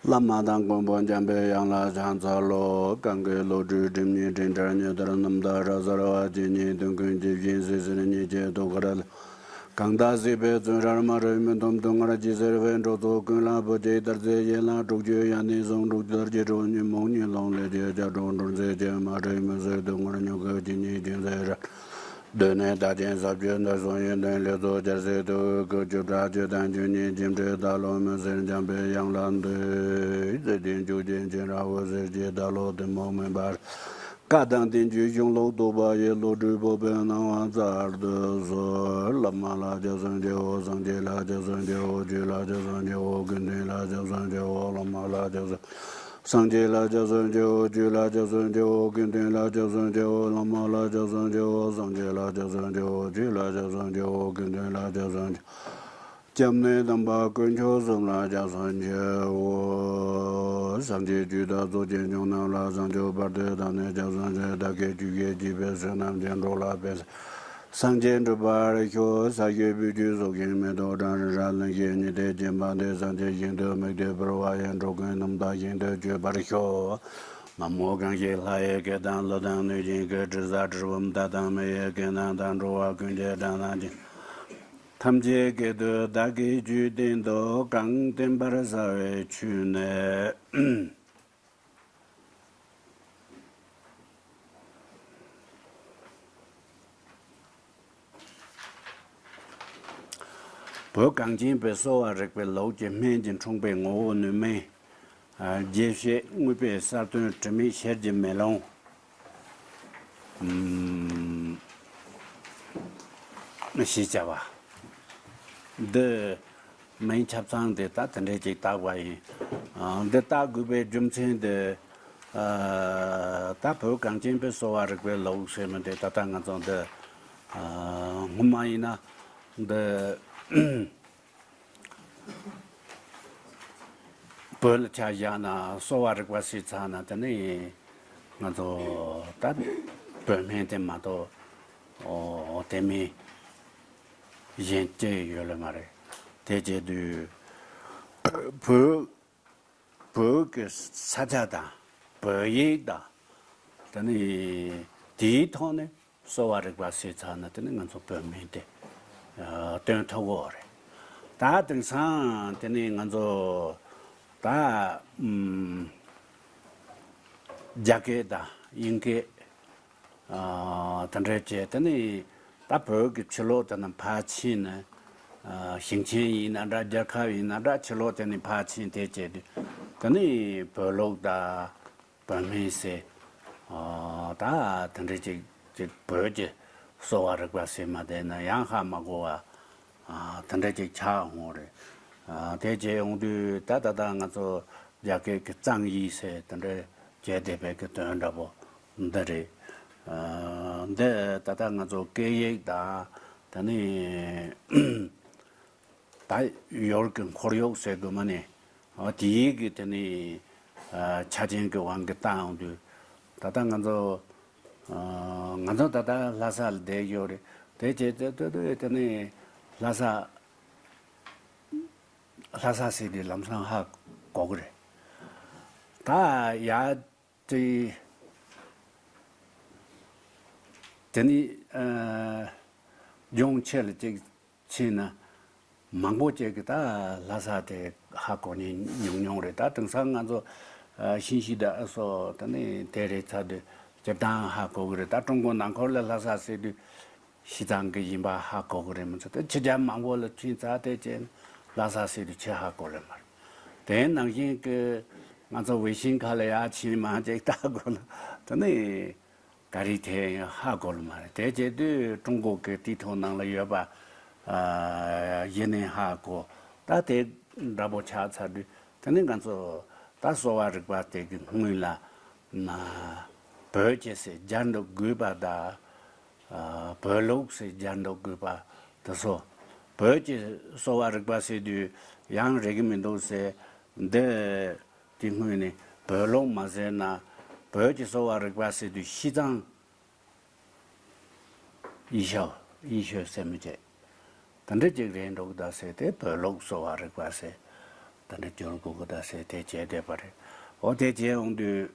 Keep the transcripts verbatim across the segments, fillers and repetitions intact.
བླ་མ་དང་མགོན་པོ་འཇམ་པའི་དབྱངས་ལ་ཕྱག་འཚལ་ལོ། གང་གི་བློ་གྲོས་སྒྲིབ་གཉིས་དྲན་བྲལ་ཉི་ཟླར་རྣམ་དག་སྐྲ་བསིལ་བ་ཇི་སྙེད་དུང་ཀུན་ཇི་བཞིན་བསིལ་ཟེར་ཉིད་ཀྱི་ཐུགས་ཀར་ལ། གང་དག་སྲིད་པའི་བཙོན་རར་མ་རིག་མི་འདོམས་སྡུག་བསྔལ་ཇི་སྲིད་པའི་འགྲོ་ཚོགས་ཀུན་ལ་བུ་གཅིག་ལྟར་བརྩེ་ཡན་ལག་དྲུག་ཅུའི་ཡ་ནི་ཟུང་འབྲུག་ལྟར་གྱི་གྲོགས་ཉོན་མོངས་ཉེས་ལོང་ལས་བྱེད་བྱ་གྲོགས་འགྲོར་མཛད་ཅེས་མ་རིག་མི་སྲིད་སྡུག་བསྔལ་མྱུ་གུ་ཇི་སྙེད་ཅུང་ཟད་རེ། གདོད་ནས་བདག་རྐྱེན་ཟབ་ཆོས་འདི་གསུང་ཡོན་ཏན་ལེགས་ཚོགས་རྒྱལ་སྲས་ཐུགས་ཀྱི་བཅུ་ཕྲག་བཅུ་དང་བཅུ་གཉིས་འཇིམ་སྤྲུལ་ཟླ་ལོ་མུན་སེལ་འཇམ་པའི་དབྱངས་ལ་འདུད། ཚེ་འདི་འཇུག་ཅིང་སྤྱན་རས་འོད་ཟེར་གྱི་ཟླ་ལོ་བདུད་མོ་མུན་པར། བཀའ་དང་བསྟན་བཅོས་གཞུང་ལུགས་རྟོགས་པ་ཡི་བློ་གྲོས་སྤོབས་པའི་སྣང་བ་སྩལ་དུ་གསོལ། བླ་མ་ལ་སྐྱབས་སུ་མཆིའོ། སངས་རྒྱས་ལ་སྐྱབས་སུ་མཆིའོ། ཆོས་ལ་སྐྱབས་སུ་མཆིའོ། དགེ་འདུན་ལ་སྐྱབས་སུ་མཆིའོ། བླ་མ་ལ་སྐྱབས་སུ། སངས་རྒྱས་ལ་སྐྱབས་སུ་མཆིའོ། ཆོས་ལ་སྐྱབས་སུ་མཆིའོ། དགེ་འདུན་ལ་སྐྱབས་སུ་མཆིའོ། བླ་མ་ལ་སྐྱབས་སུ་མཆིའོ། སངས་རྒྱས་ལ་སྐྱབས་སུ་མཆིའོ། ཆོས་ལ་སྐྱབས་སུ་མཆིའོ། དགེ་འདུན་ལ་སྐྱབས་སུ་མཆིའོ། སྐྱབས་གནས་དམ་པ་དཀོན་མཆོག་གསུམ་ལ་སྐྱབས་སུ་མཆིའོ། སངས་རྒྱས་ཆོས་དང་ཚོགས་ཀྱི་མཆོག་རྣམས་ལ། བྱང་ཆུབ་བར་དུ་བདག་ནི་སྐྱབས་སུ་མཆི། བདག་གིས་ཆོས་ཀྱི་རྒྱལ་པོའི་བསོད་ནམས་ཀྱིས། འགྲོ་ལ་ཕན་སངས་རྒྱས་འགྲུབ་པར་ཤོག། ས་གཞི་སྤོས་ཆུས་སོགས་ཀྱིས་མེ་ཏོག་བཀྲམ། རི་རབ་གླིང་བཞི་ཉི་ཟླས་བརྒྱན་པ་འདི། སངས་རྒྱས་ཞིང་དུ་དམིགས་ཏེ་འབུལ་བ་ཡིན། འགྲོ་ཀུན་རྣམ་དག་ཞིང་དུ་སྤྱོད་པར་ཤོག། མ་མོ་གང་ཞིག་ལྷ་ཡི་སྐད་དང་། ཀླུ་དང་གནོད་སྦྱིན་སྐད། དྲི་ཟ་གྲུལ་བུམ་དག་དང་། མི་ཡི་སྐད་རྣམས་དང་། འགྲོ་བ་ཀུན་གྱི་སྒྲ་རྣམས་ཀྱིས། ཐམས་ཅད་སྐད་དུ་བདག་གིས་ཆོས་བསྟན་ཏོ། གང་བསྟན་པར་བྱ་བའི་ཆོས་ནི། བོད་གངས་ཅན་པའི་གསོ་བ་རིག་པའི་ལུགས་ཀྱི་སྨན་གྱི་འཁྲུངས་པའི་ངོ་བོ་ནི་སྨན། ཨ། རྒྱས་བཤད། དངོས་པོའི་གསལ་སྟོན། དྲི་མེད་ཞལ་གྱི་མེ་ལོང་། ཨུམ། ཞེས་བྱ་བ། འདི་སྨན་ཆ་ཚང་དེ་ད་དེ་འདྲས་ཅིག་བཏགས་པ་ཡིན། ཨ། འདི་བཏགས་དགོས་པའི་རྒྱུ་མཚན་དེ། ཨ། ད་བོད་གངས་ཅན་པའི་གསོ་བ་རིག་པའི་ལུགས་ཟེར་མི་དེ་ད་ལྟ་ང་ཚོ་འདི། ཨ། སྔོན་མ་ཡིན་ན་འདི། བོད་ལ་ཆ་བཞག་ན་གསོ་བ་རིག་པ་ཟེར་ཚར་ན་དེ་ནི་ང་ཚོ་ད་བོད་སྨན་དེ་མ་གཏོགས་ཨོ་དེ་མིན་གཞན་ཅི་ཡོད་ལེ་མ་རེད། དེ་བྱེད་དུས་བོད་བོད་ཀྱི་ས་ཆ་དང་བོད་ཡིག་དང་དེ་ནི་དེའི་ཐོག་ནས། གསོ་བ་རིག་པ་ཟེར་ཚར་ན་དེ་ནི་ང་ཚོ་བོད་སྨན་དེ་ཨ་སྟོན་ཐུབ་ཀྱི་ཡོད་རེད། ད་དེང་སང་དེ་ནི་ང་ཚོ་ད་ཨམ་རྒྱ་སྐད་དང་དབྱིན་སྐད་ཨ་དེ་འདྲ་བྱས། དེ་ནི་ད་བོད་ཀྱི་ཕྱི་ལོགས་དེ་ན་ཕར་ཕྱིན་ནས་ཨ་ཞིང་ཆེན་ཡིན་ན་འདྲ། རྒྱལ་ཁབ་ཡིན་ན་འདྲ། ཕྱི་ལོགས་དེ་ནི་ཕར་ཕྱིན་དེ་བྱས་དུས་དེ་ནི་བོད་ལུགས་དང་། བོད་སྨན་ཟེར། ཨ་ད་དེ་འདྲ་ཅིག་ཅིག་བོད་ཀྱི་གསོ་བ་རིག་པ་ཟེར་མ་བསྡད་ན་ཡང་ཧ་མ་གོ་བ། ཨ་དེ་འདྲ་ཅིག་ཆགས་འོང་རེད། ཨ་དེ་བྱས་ཡོང་དུས་ད་ད་ལྟ་ང་ཚོ་རྒྱ་སྐད་ཀྱི་藏医 ཟེར་དེ་འདྲ་བྱས་བསྡད་པའི་གི་དོན་འདྲ་པོ་འདི་རེད། ཨ་འདི་ད་ལྟ་ང་ཚོ་སྐད་ཡིག་དང་དེ་ནི། ད་ཡོར་གྱི་ཁོར་ཡུག་ཟེར་དགོས་མ་ནི། ཨ་དེ་ཡི་གི་དེ་ནི་ཨ་ཆ་རྐྱེན་གྱི་དབང་གིས་བཏང་ཡོང་དུས། ད་ལྟ་ང་ཚོ་ཨ་ང་ཚོ་ད་ལྟ་ལྷ་ས་ལ་བསྡད་ཡོད་རེད། དེ་བྱས་ཏེ་ཏོ་ཏོ་དེ་ནི་ལྷ་ས་ལྷ་ས་ཟེར་དུས་ལམ་སང་ཧ་གོ་གི་རེད། ད་ཡ། དེ་དེ་ནི་ཨ་ལྗོངས་ཕྱི་ལ་ཅིག་ཕྱིན་ན་མང་པོ་ཅིག་གིས་ད་ལྷ་ས་དེ་ཧ་གོ་མཁན་ཉུང་ཉུང་རེད། ད་དེང་སང་ང་ཚོ་ཨ་ཤིན་ཤི་ད་སོགས་དེ་ནི་དེ་རེད་ཚར་དུས་སྤྱིར་བཏང་ཧ་གོ་གི་རེད། ད་ཀྲུང་གོ་ནང་ཁུལ་ལ་ལྷ་ས་ཟེར་དུས། ཤི་ཙང་གི་ཡིན་པ་ཧ་གོ་གི་རེད། མི་ཚོ་དེ་ཕྱི་རྒྱལ་མང་པོ་ལ་ཕྱིན་ཚར་དེ་བྱས་ན་ལྷ་ས་ཟེར་དུས་ཆེ་ཧ་གོ་ལེ་མ་རེད། དེ་ནང་བཞིན་གི་ང་ཚོ་ཝེ་ཤིང་ཁ་ལ་ཡར་ཕྱིན་མ་ཅིག་ལྟ་དགོས་ལ་དེ་ནི་ག་རེ་དེ་ཡང་ཧ་གོ་ལེ་མ་རེད། དེ་བྱེད་དུས་ཀྲུང་གོ་གི་དེའི་ཐོག་ནང་ལ་ཡོད་པ་ཨ་གཞི་ནས་ཧ་གོ། ད་དེ་འདྲ་པོ་ཆགས་ཚར་དུས་དེ་ནི་ང་ཚོ་ད་གསོ་བ་རིག་པ་དེ་གི་སྔོན་ལ་ན་བོད་ཅེས་ཟེར་སྦྱར་འདུག་དགོས་པ་ད། ཨ་བོད་ལུགས་ཟེར་སྦྱར་འདུག་དགོས་པ་དེ་ཚོ། བོད་ཀྱི་གསོ་བ་རིག་པ་ཟེར་དུས་ཡང་རིག་གི་མི་འདུག་ཟེར། འདི་དེ་སྔོན་ནས་བོད་ལུགས་མ་ཟེར་ན་བོད་ཀྱི་གསོ་བ་རིག་པ་ཟེར་དུས་ཤི་ཙང་ཡེ་ཤུ་ཡེ་ཤུ་ཟེར་མི་བྱེད། དེ་འདྲ་ཅིག་རེད་འདུག་ད་ཟེར་ཏེ་བོད་ལུགས་གསོ་བ་རིག་པ་ཟེར། ད་ དེ་འདྲ་སྦྱོར་དགོས་ཀྱི་ད་ཟེར་དེ་བྱས་བསྡད་པ་རེད། འོ་དེ་བྱས་ཡོང་དུས།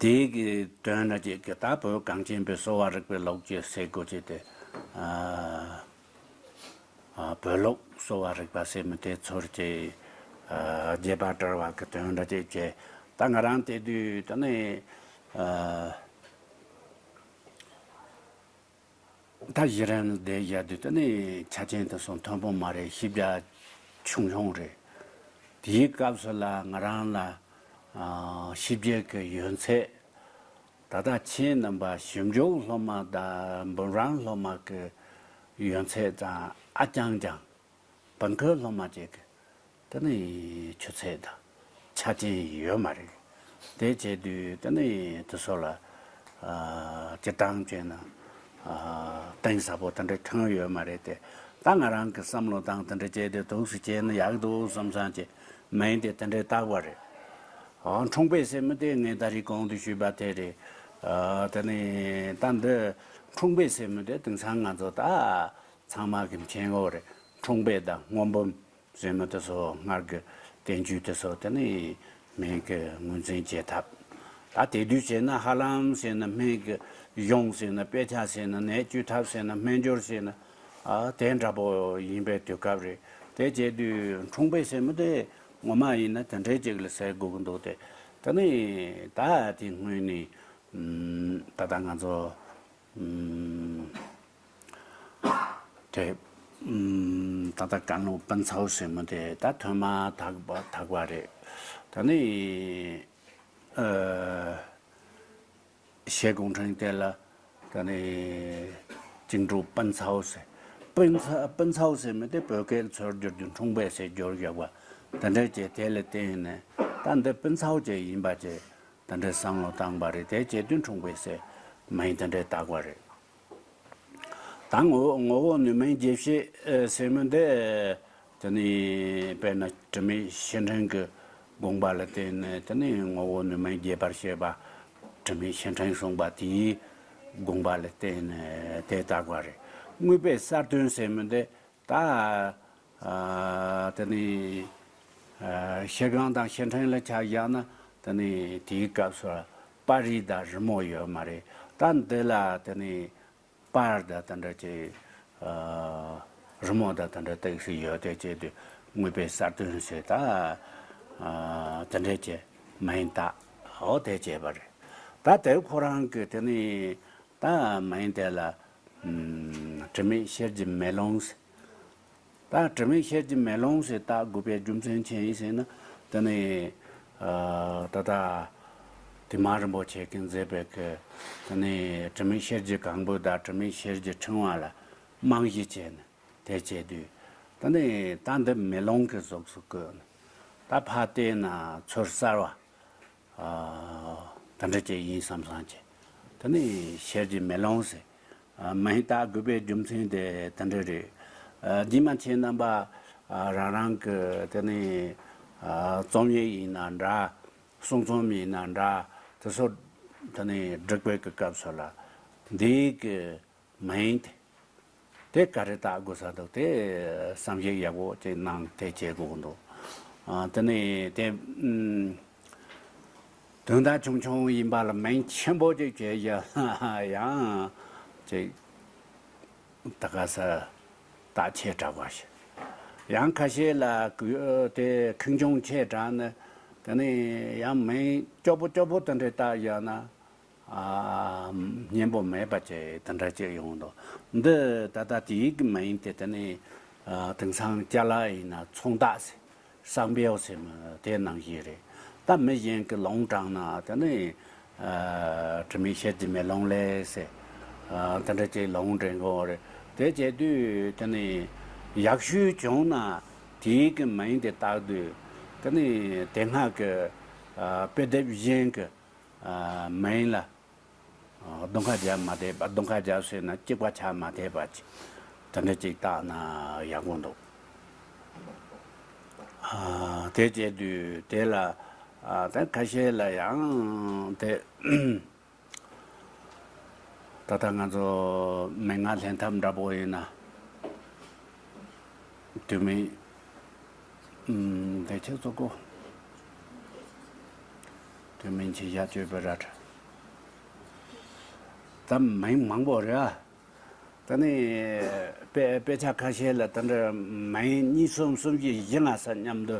དེའི་གི་དོན་འདྲ་ཅིག་གི་ད་བོད་གངས་ཅན་པའི་གསོ་བ་རིག་པའི་ལོ་རྒྱུས་ཟེར་དགོས་ཅིག་དེ། ཨ། ཨ། བོད་ལུགས་གསོ་བ་རིག་པ་ཟེར་མི་དེ་ཚུར་ཅིག་ཨ། རྒྱས་པ་བཀྲལ་བ་གི་དོན་འདྲ་ཅིག་བྱས། ད་ང་རང་དེ་དུས་ད་ནི། ཨ། ད་གཞི་རིམ་ལ་བསྡད་ཡ་དུས་ད་ནི་ཆ་རྐྱེན་དེ་ཚོ་མཐོན་པོ་མ་རེད། ཤེས་བྱ་ཆུང་ཆུང་རེད། དེའི་སྐབས་སུ་ལ་ང་རང་ལ་ཨ། ཤེས་བྱའི་གི་ཡོན་ཚད། ད་ལྟ་ཁྱེད་རྣམ་པ་ཞིབ་འཇུག་སློབ་མ་དང་འབུམ་རམས་སློབ་མ་གི་ཡོན་ཚད་དང་ཨ་རྐྱང་རྐྱང་། བོད་ཁུལ་སློབ་མ་ཅིག་གི་དེ་ནི་ཆུ་ཚད་དང་ཆ་རྐྱེན་ཡོད་མ་རེད། དེ་བྱས་དུས་དེ་ནི་དེ་ཚོ་ལ་ཨ། སྤྱིར་བཏང་བྱས་ན་ཨ། གཏིང་ཟབ་པོ་དེ་འདྲ་ཐོན་ཡོད་མ་རེད་དེ། ད་ང་རང་གི་བསམ་བློ་བཏང་དེ་འདྲ་བྱས་ཏེ་འདུག་སེ་བྱས་ན་ཡག་འདུག་བསམ་བསམ་བྱས་མིང་དེ་དེ་འདྲས་བཏགས་པ་རེད། ཨ། འཁྲུངས་དཔེ་ཟེར་མི་དེ་ངས་ད་རེས་གོང་དུ་ཞུས་པ་དེ་རེད། ཨ། དེ་ནི་ད་འདི་འཁྲུངས་དཔེ་ཟེར་མི་དེ་དེང་སང་ང་ཚོ་ད་ཚང་མ་གི་མཁྱེན་གྱི་ཡོད་རེད། འཁྲུངས་དཔེ་དང་སྔོན་འབུམ་ཟེར་མི་དེ་ཚོ་སྔར་གྱི་བསྟན་བཅོས་དེ་ཚོ་དེ་ནི་མིང་གི་ངོས་འཛིན་བྱེད་ཐབས། ད་དེ་དུས་བྱས་ན་ཧ་ལམ་ཟེར་ན་སྨན་གྱི་གཞུང་ཟེར་ན་དཔེ་ཆ་ཟེར་ན་ནད་བཅོས་ཐབས་ཟེར་ན་སྨན་སྦྱོར་ཟེར་ན། ཨ། དེ་འདྲ་པོ་ཡིན་པའི་དུས་སྐབས་རེད། དེ་བྱས་དུས་འཁྲུངས་དཔེ་ཟེར་མི་དེ་ངོ་མ་ཡིན་ན་དེ་འདྲའི་ཅིག་ལ་ཟེར་དགོས་ཀྱི་འདུག་སྟེ། དེ་ནི་ད་དེ་སྔོན་ནས་ད་ལྟ་ང་ཚོ། དེ། ད་ལྟ་ཀན་ལྷོ་སྤུན་ཚོགས་ཟེར་མི་དེ་ད་ཐོག་མ་དག་པ་དག་པ་རེད། ད་ནི་ཨ། ཞེ་གུང་ཁྲན་དེ་ལ་ད་ནི་ཅིང་ཀྲུའུ་སྤུན་ཚོགས་ཟེར། སྤུན་ཚ་སྤུན་ཚོགས་ཟེར་མི་དེ་བོད་སྐད་ཚུར་བསྒྱུར་དུས་འཁྲུངས་དཔེ་ཟེར་བསྒྱུར་བཞག་པ་དེ་འདྲ་བྱས། དེ་ལ་བརྟེན་ནས་ད་འདི་སྤུན་ཚོགས་ཅིག་ཡིན་པ་བྱས། དེ་འདྲའི་བསམ་བློ་བཏང་པ་རེད། དེ་བྱས་དུས་འཁྲུངས་དཔེ་ཟེར་མིང་དེ་འདྲའི་བཏགས་པ་རེད། ད་ངོ་ངོ་བོ་ནུས་མིང་རྒྱས་བཤད་ཟེར་མི་འདི་དེ་ནི་དཔེར་ན་དྲི་མེད་ཤེར་ཕྲེང་གི་དགོངས་པ་ལ་བརྟེན་ནས་དེ་ནི་ངོ་བོ་ནུས་མིང་རྒྱས་པར་བཤད་པ་དྲི་མེད་ཤེར་ཕྲེང་གསུངས་པ་དེའི་དགོངས་པ་ལ་བརྟེན་ནས་དེ་བཏགས་པ་རེད། དངོས་དཔེ་གསར་སྟོན་ཟེར་མི་འདི། ད། ཨ། དེ་ནི། ཨ། ཤེར་སྒང་དང་ཤེར་ཕྲེང་ལ་ཆ་བཞག་ན་དེ་ནི་དེའི་སྐབས་སུ་པར་རིས་དང་རི་མོ་ཡོད་མ་རེད། ད་འདི་ལ་དེ་ནི་པར་དང་དེ་འདྲ་ཅིག་ཨ། རི་མོ་དང་དེ་འདྲ་ཏོག་ཙམ་ཡོད་དེ་བྱས་དུས་དངོས་དཔེ་གསར་སྟོན་ཟེར་ད། ཨ། དེ་འདྲ་ཅིག་མིང་བཏགས། འོ་དེ་བྱས་པ་རེད། ད་དེ་ཁོ་རང་གི་དེ་ནི། ད་མིང་དེ་ལ། ཨམ། དྲི་མེད་ཤེལ་གྱི་མེ་ལོང་ཟེར། ད་དྲི་མེད་ཤེལ་གྱི་མེ་ལོང་ཟེར་བཏགས་དགོས་པའི་རྒྱུ་མཚན་ཅི་ཡིན་ཟེར་ན། དེ་ནི། ཨ། ད་ལྟ་དེ་མ་རིན་པོ་ཆེ་གིས་མཛད་པའི་གི། དེ་ནི་དྲི་མེད་ཤེལ་གྱི་གང་བུ་དང་དྲི་མེད་ཤེལ་གྱི་ཕྲེང་བ་ལ་རྨང་གཞི་བྱས་ནས་དེ་བྱས་དུས། དེ་ནི་ད་འདི་མེ་ལོང་གི་གཟུགས་སུ་བཀོད་ནས། ད་ཕར་བལྟས་ན་ཚུར་གསལ་བ། ཨ། དེ་འདྲ་ཅིག་ཡིན་བསམ་བསམ་བྱས། དེ་ནི་ཤེལ་གྱི་མེ་ལོང་ཟེར། ཨ། མིང་བཏགས་དགོས་པའི་རྒྱུ་མཚན་དེ་དེ་འདྲ་རེད། ཨ། རྗེས་མ་ཁྱེད་རྣམ་པ། ཨ། རང་རང་གི་དེ་ནི། ཨ། རྩོམ་ཡིག་ཡིན་ན་འདྲ། གསུང་རྩོམ་ཡིན་ན་འདྲ། དེ་ཚོ་དེ་ནི་སྒྲིག་པའི་གི་སྐབས་སུ་ལ་འདིའི་གི་མིང་དེ། དེ་ག་རེ་བཏགས་དགོས་ས་འདུག་དེ་བསམ་གཞིག་ཡག་པོ་ཅིག་གནང་དེ་བྱེད་དགོས་ཀྱི་འདུག་ཨ། དེ་ནས་དེ། ཨམ། དོན་དག་ཆུང་ཆུང་ཡིན་པ་ལ་མིང་ཆེན་པོ་ཅིག་བྱས་ཡ་ཡང་ཅིག་ད་ག་ས་བཏགས་ཆེ་དྲགས་པ་ཞིག་ཡང་ཁ་ཤས་ལ་གུ་དེ་ཁེངས་སྐྱུང་ཆེ་དྲགས་ནས། དེ་ནས་ཡང་མིང་སྐྱོ་པོ་སྐྱོ་པོ་དེ་འདྲ་བཏགས་ཡ་ན། ཨ། སྙན་པོ་མེད་པ་བྱས་དེ་འདྲ་ཅིག་ཡོང་འདུག་འདི་ད་ལྟ་དེའི་གི་མིང་དེ་དེ་ནི། ཨ། དེང་སང་ཅ་ལག་ཡིན་ན་ཚོང་རྟགས་ཟེར། གསང་པའོ་ཟེར་མི་དེ་ནང་བཞིན་རེད། ད་མི་གཞན་གྱི་ལུང་དྲངས་ན་དེ་ནི། ཨ། དྲི་མེད་ཤེལ་གྱི་མེ་ལོང་ལས་ཟེར། ཨ། དེ་འདྲ་ཅིག་ལུང་འདྲེན་དགོས་རེད། དེ་བྱས་དུས་དེ་ནི་ཡག་ཤོས་བྱུང་ན་དེའི་གི་མིང་དེ་བཏགས་དུས་དེ་ནི་དེ་སྔ་གི། ཨ། དཔེ་དེབ་གཞན་གྱི། ཨ། མིང་ལ། ཨ། རྡུང་ཁ་རྒྱག་མ་བསྡད་པ། རྡུང་ཁ་རྒྱག་ཟེར་ན་གཅིག་པ་ཆགས་མ་བསྡད་པ་ཅིག་དེ་འདྲ་ཅིག་བཏགས་ན་ཡག་པོ་འདུག་ཨ། དེ་བྱས་དུས་དེ་ལ། ཨ། ད་ཁ་ཤས་ལ་ཡང་དེ། ད་ལྟ་ང་ཚོ་མན་ངག་ལྷན་ཐབས་འདྲ་པོ་ཡིན་ན། དུས་མིན། ཨུམ། དེ་ཁྱེད་ཚོ་གོ། དེ་མིན་ཁྱེད་ཡ་ཅོས་པའི་ར་ཁྲ། ད་མིང་མང་པོ་རེད་ཨ། ད་ནི་དཔེ་དཔེ་ཆ་ཁ་ཤས་ལ་ད་འདྲ་མིང་གཉིས་གསུམ་གསུམ་བཞི་བཞི་ལྔ་ས་མཉམ་དུ་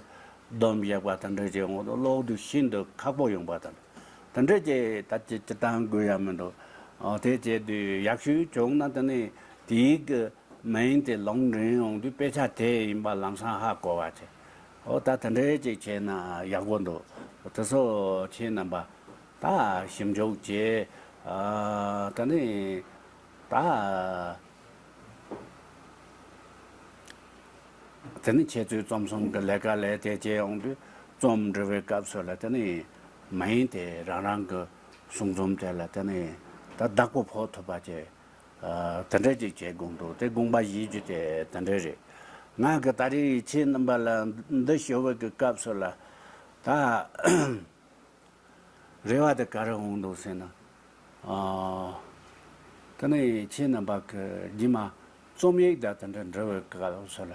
བསྡོམས་ཡག་པ་ད་འདྲ་ཅིག་འོང་དུ་ཀློག་དུས་ཤིན་ཏུ་ཁག་པོ་ཡོང་པ་དང་། ད་འདྲ་ཅིག་ད་ཅི་ཅི་སྟངས་དགོས་ཡ་མི་འདུག་ཨོ་དེ་བྱས་དུས་ཡག་ཤོས་བྱུང་ན་ད་ནི་དེའི་གི་མིང་དེ་ལུང་འདྲེན་ཡོང་དུས་དཔེ་ཆ་དེ་ཡིན་པ་ལམ་སང་ཧ་གོ་བ་བྱས། ཨོ་ད་དེ་འདྲའི་ཅིག་བྱས་ན་ཡག་པོ་འདུག་དེ་ཚོ་ཁྱེད་རྣམ་པ་ད་ཞིབ་འཇུག་བྱས། ཨ་ད་ནི་ད་དེ་ནི་ཁྱེད་ཚོའི་རྩོམ་གསུམ་གྱི་ལས་ཀ་ལས་དེ་བྱས་ཡོང་དུས་རྩོམ་འབྲི་བའི་སྐབས་སུ་ལ་དེ་ནི་མིང་དེ་རང་རང་གི་གསུང་རྩོམ་དེ་ལ་དེ་ནི་ད་བདག་པོ་ཕོག་ཐུབ་པ་བྱས། ཨ་དེ་འདྲ་ཅིག་བྱེད་དགོས་འདུག་དེ་དགོངས་པ་བཞེས་རྒྱུ་དེ་དེ་འདྲ་རེད། ང་གི་ད་རེས་ཁྱེད་རྣམ་པ་ལ་འདི་ཞུ་བའི་གི་སྐབས་སུ་ལ་ད་རེ་བ་དེ་ག་རེ་འོང་འདུག་ཟེར་ན། ཨ་དེ་ནས་ཁྱེད་རྣམ་པ་གི་རྗེས་མ་རྩོམ་ཡིག་དང་དེ་འདྲ་འབྲི་བའི་སྐབས་སུ་ལ་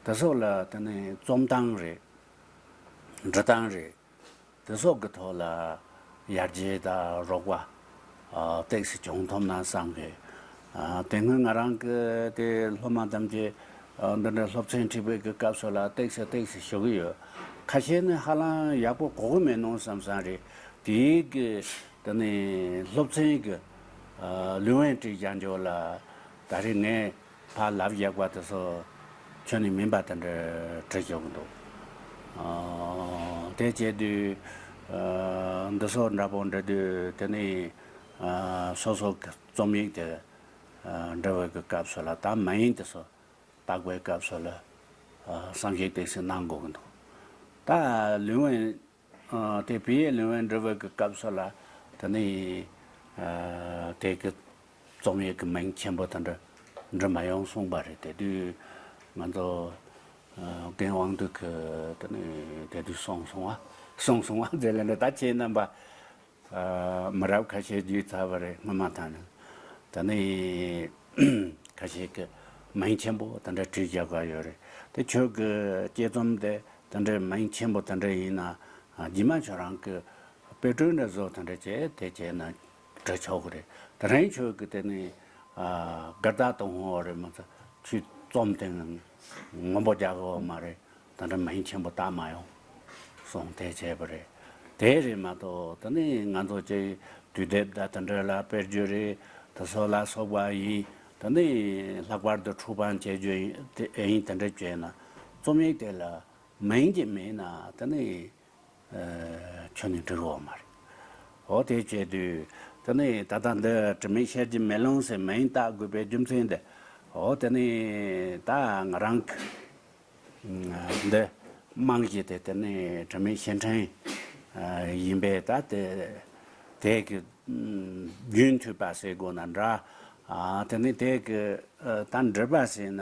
དེ་སོགས་ལ་དེ་ནས་རྩོམ་སྟངས་རེད། འབྲི་སྟངས་རེད། དེ་སོགས་ཀྱི་ཐོག་ལ་ཡར་རྒྱས་དང་རོགས་པ་ཨ་ཏོག་ཙམ་བྱུང་ཐུབ་ན་བསམ་གི། ཨ་དེ་སྔོན་ང་རང་གི་དེ་སློབ་མ་ཐམས་ཅད་ཨ་འདི་འདྲ་སློབ་ཚན་ཁྲིད་པའི་གི་སྐབས་སུ་ལ་ཏོག་ཙམ་ཏོག་ཙམ་ཞུ་གི་ཡོད། ཁ་ཤས་ནི་ཧ་ལམ་ཡག་པོ་གོ་གི་མེད་ནོ་བསམ་བསམ་རེད། དེའི་གི་དེ་ནི་སློབ་ཚན་གི་ཨ་ལུས་དབེན་བྲིས་བཞག་འཇོག་ལ་ད་རེས་ངས་ཕར་ལབ་ཡག་པ་དེ་ཚོ་ཁྱོན་ནས་མིན་པ་དེ་འདྲ་བྲིས་ཡོང་གི་འདུག་ཨ་དེ་བྱས་དུས་ཨ་འདི་ཚོ་འདྲ་པོ་འབྲི་དུས་དེ་ནི་ཨ་སོ་སོ་གི་རྩོམ་ཡིག་དེ་ཨ་འབྲི་བའི་གི་སྐབས་སུ་ལ་ད་མིང་དེ་ཚོ་བཏགས་པའི་སྐབས་སུ་ལ་ཨ་བསམ་གཞིག་ཏོག་ཙམ་གནང་དགོས་ཀྱི་འདུག་ད་ལུས་དབེན་ཨ་དེ་བོད་ཡིག་ལུས་དབེན་འབྲི་བའི་གི་སྐབས་སུ་ལ་དེ་ནི་ཨ་དེ་གི་རྩོམ་ཡིག་གི་མིང་ཆེན་པོ་དེ་འདྲ་འབྲི་མ་ཡོང་གསུངས་པ་རེད། དེ་དུས་ང་ཚོ་ཨ་རྒན་དབང་འདུས་ཀྱིས་དེ་ནི་དེ་དུས་གསུངས་སོང་བ། གསུངས་སོང་བ་ཟེར་ལབ་ནས་ད་ཁྱེད་རྣམ་པ་ཨ་མི་རབས་ཁ་ཤས་བརྒྱུད་ཚར་བ་རེད། སྔོན་མ་དང་ནི་ད་ནི་ཁ་ཤས་ཀྱིས་མིང་ཆེན་པོ་དེ་འདྲ་བྲིས་བཞག་ག་ཡོད་རེད། དེ་ཁྱོད་ཀྱི་དཔྱད་རྩོམ་དེ་དེ་འདྲའི་མིང་ཆེན་པོ་དེ་འདྲ་ཡིན་ན་ཨ་རྗེས་མ་ཁྱོད་རང་གི་དཔེ་སྐྲུན་འདྲ་བཟོ་དེ་འདྲ་བྱས་དེ་བྱས་ན་འབྲི་ཆོག་གི་རེད། དེ་རིང་ཁྱོད་ཀྱི་དེ་ནི་ཨ་དགའ་རྟགས་དང་འོང་བ་རེད་མ་ཚད་ཁྱོད་རྩོམ་དེ་སྔོན་པོ་རྒྱག་གི་ཡོད་མ་རེད། དེ་འདྲ་མིང་ཆེན་པོ་བཏགས་མ་ཡོང་གསུངས་དེ་བྱས་པ་རེད། དེ་རེད་མ་གཏོགས་དེ་ནི་ང་ཚོ་ཅིག་དུས་དེབ་དང་དེ་འདྲ་ལ་དཔེར་བརྗོད་རེད། དེ་ཚོ་ལ་སོགས་པ་ཡིན། དེ་ནི་ལྷག་པར་དུ་འཁྲུག་པ་བྱེད་རྒྱུ་ཡིན་དེ་ཡིན་དེ་འདྲ་བྱས་ན་རྩོམ་ཡིག་དེ་ལ་མིང་གཅིག་མེད་ན་དེ་ནི་ཨ་ཁྱོན་ནས་འགྲིག་གི་ཡོད་མ་རེད། འོ་དེ་བྱས་དུས་དེ་ནི་ད་ལྟ་འདི་དྲི་མེད་ཤེལ་གྱི་མེ་ལོང་ཟེར་མིང་བཏགས་དགོས་པའི་རྒྱུ་མཚན་དེ་འོ་དེ་ནི་ད་ང་རང་གི་འདི་རྨང་གཞི་དེ་དེ་ནི་དྲི་མེད་ཤེལ་ཕྲེང་ཡིན་པས། ད་དེ་དེ་གི་རྒྱུན་མཐུད་པ་ཟེར་དགོས་ན་འདྲ། ཨ་དེ་ནི་དེ་གི་ཨ་ད་འབྲི་པ་ཟེར་ན་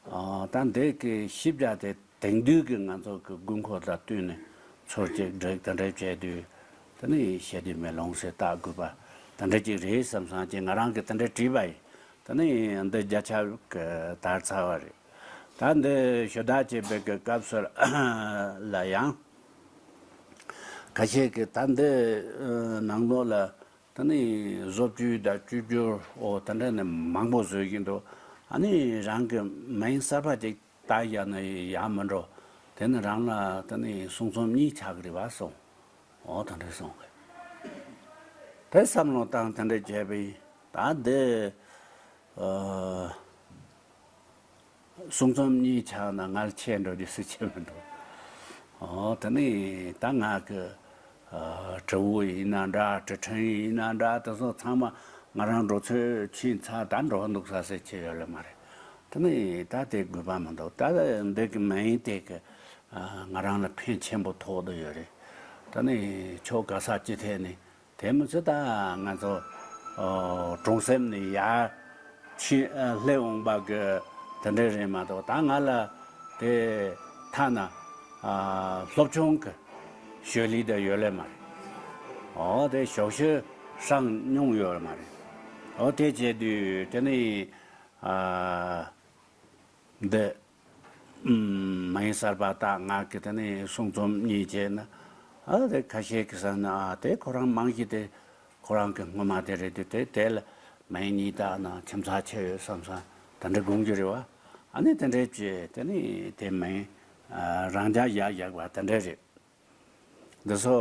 ཨ་ད་འདི་གི་ཤེས་བྱ་དེ་དེང་དུས་ཀྱི་ང་ཚོ་གི་དགོས་མཁོ་དང་བསྟུན་ནས་ཚུར་གཅིག་འབྲི་དེ་འདྲ་བྱས་དུས་དེ་ནི་ཤེལ་གྱི་མེ་ལོང་ཟེར་བཏགས་དགོས་པ་དེ་འདྲ་ཅིག་རེད་བསམ་བསམ་གྱི་ང་རང་གི་དེ་འདྲ་བྲིས་པ་ཡིན། དེ་ནི་འདི་བརྒྱ་ཆ་གི་དར་ཚར་བ་རེད། ད་འདི་ཞུ་དག་བྱེད་པའི་གི་སྐབས་སུ་ལ་ཡང་ཁ་ཤས་ཀྱིས་ད་འདི་ནང་ལོགས་ལ་ད་ནི་བཟོ་བཅོས་དང་བཅོས་བསྒྱུར་འོ་ད་འདྲ་ནི་མང་པོ་བཟོས་ཀྱི་འདུག་ཨ་ནི་རང་གི་མིང་གསར་པ་ཅིག་བཏགས་བཞག་ན་ཡག་མི་འགྲོ། དེ་ནི་རང་ལ་ད་ནི་གསུང་རྩོམ་གཉིས་ཆགས་ཀྱི་རེད་པ་གསུངས། འོ་ད་འདྲ་གསུངས་གི། དེ་བསམ་བློ་བཏང་དེ་འདྲ་བྱས་པ་ཡིན། ད་འདི་ཨ། གསུང་རྩོམ་གཉིས་ཆགས་ན་ང་ལ་ཁྱད་འགྲོ་རྒྱུ་སུ་ཁྱད་མི་འགྲོ། ཨོ་དེ་ནས་ད་ང་གི་ཨ་དྲི་བ་ཡིན་ན་འདྲ། དྲི་ཕྲེང་ཡིན་ན་འདྲ། དེ་ཚོ་ཚང་མ་ང་རང་འགྲོ་ཚོད་ཕྱིན་ཚར། ད་འགྲོ་འདུག་ས་ཟེར་ཁྱད་ཡོད་ལེ་མ་རེད། དེ་ནས་ད་དེ་དགོས་པ་མི་འདུག་ད་འདི་གི་མིང་དེ་གི་ཨ་ང་རང་ལ་ཕན་ཆེན་པོ་ཐོགས་བསྡད་ཡོད་རེད། དེ་ནས་ཁྱོད་ག་ས་ཅི་ཐད་ནས། དེ་མི་ཚེ་ད་ང་ཚོ་ཨོ་གྲོང་གསེབ་ནས་ཡར་ཕྱིན་ཨ་སླེབས་འོང་པ་གི་དེ་འདྲ་རེད་མ་གཏོགས། ད་ང་ལ་དེ་ཐ་ན་ཨ་སློབ་ཆུང་གི་ཞོལ་ལས་དེ་ཡོད་ལེ་མ་རེད། ཨོ་དེ་ཞོགས་ཞོགས་སང་མྱོང་ཡོད་ལེ་མ་རེད། ཨོ་དེ་བྱས་དུས་དེ་ནི་ཨ་འདི། མིང་གསར་པ་བཏགས། ང་གི་དེ་ནས་གསུང་རྩོམ་གཉིས་བྱས་ན། ཨ་དེ་ཁ་ཤས་ཀྱི་ས་ན་ཨ་དེ་ཁོ་རང་མིང་གཞི་དེ་ཁོ་རང་གི་སྔོན་མ་དེ་རེད་དེ། དེ་དེ་ལ་མིང་གཉིས་བཏགས་ན་ཁྱད་མཚར་ཆེ་ཡོད་བསམ་བསམ་དེ་འདྲ་དགོངས་རྒྱུ་རེད་བ། ཨ་ནི་དེ་འདྲས་བྱས་དེ་ནས་དེ་མིང་རང་འཇགས་བཞག་བཞག་པ་དེ་འདྲ་རེད། འདི་ཚོ་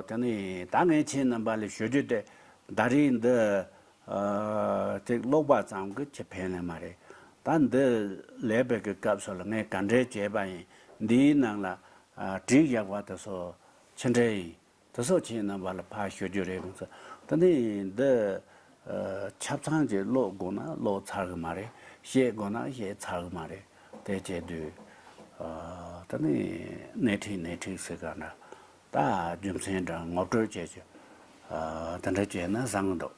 དེ་ནས་ད་ངས་ཁྱེད་རྣམ་པ་ལ་ཞུ་རྒྱུ་དེ། ད་རེས་འདི་ཨ་ཅིག་ཀློག་པ་ཙམ་གྱིས་ཁྱེད་ཕན་ལེ་མ་རེད། ད་འདི་ལས་པའི་གི་སྐབས་སུ་ལ་ངས་ག་འདྲས་བྱས་པ་ཡིན། འདིའི་ནང་ལ་ཨ་བྲིས་བཞག་པ་དེ་ཚོ་ཅི་འདྲས་ཡིན། དེ་ཚོ་ཁྱེད་རྣམ་པ་ལ་ཕར་ཞུ་རྒྱུ་རེད་མོད། ད་ནི་འདི་ཨ་ཆ་ཚང་གཅིག་ཀློག་དགོས་ན་ཀློག་ཚར་གི་མ་རེད། བཤད་དགོས་ན་བཤད་ཚར་གི་མ་རེད། དེ་བྱས་དུས་ཨ་ད་ནི་སྣེ་ཁྲིད་སྣེ་ཁྲིད་ཟེར་ག་འདྲ། ད་རྒྱུ་མཚན་འདྲ་ངོ་སྤྲོད་བྱས་བྱས་ཨ་དེ་འདྲ་བྱས་ན་བཟང་གི་འདུག།